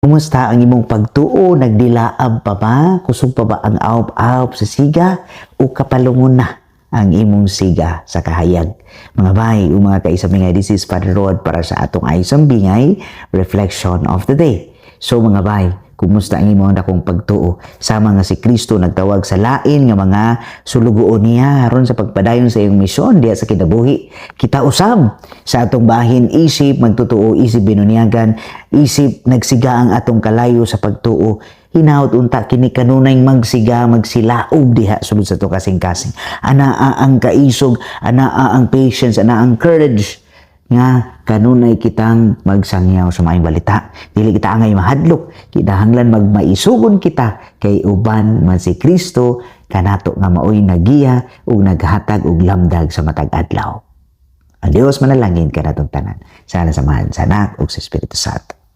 Kumusta ang imong pagtuo? Nagdilaab pa ba? Kusog pa ba ang awp-awp sa siga? O kapalungon na ang imong siga sa kahayag? Mga bay, o mga kaisambingay, this is Father Rod para sa atong Isambingay Reflection of the Day. So mga bay, kumusta ang imong dakong pagtuo? Sama nga si Kristo nagtawag sa lain nga mga sulugoon niya aron sa pagpadayon sa iyong misyon diha sa kinabuhi. Kita usab sa atong bahin isip magtutuo, isip binunyagan, isip nagsiga ang atong kalayo sa pagtuo. Hinaot unta kini kanunay magsiga, magsilaob diha sulod sa atong kasing-kasing. Anaa ang kaisog, anaa ang patience, anaa ang courage nga kanunay kitang magsangyaw sa maayong balita. Dili kita angay mahadlok, kinahanglan magmaisugon kita kay uban man si Kristo kanato nga maoy nagiya ug naghatag og lamdag sa matag adlaw. Ang Dios manalangin kanatong tanan. Sa Amahan, sa Anak ug sa Espiritu Santo.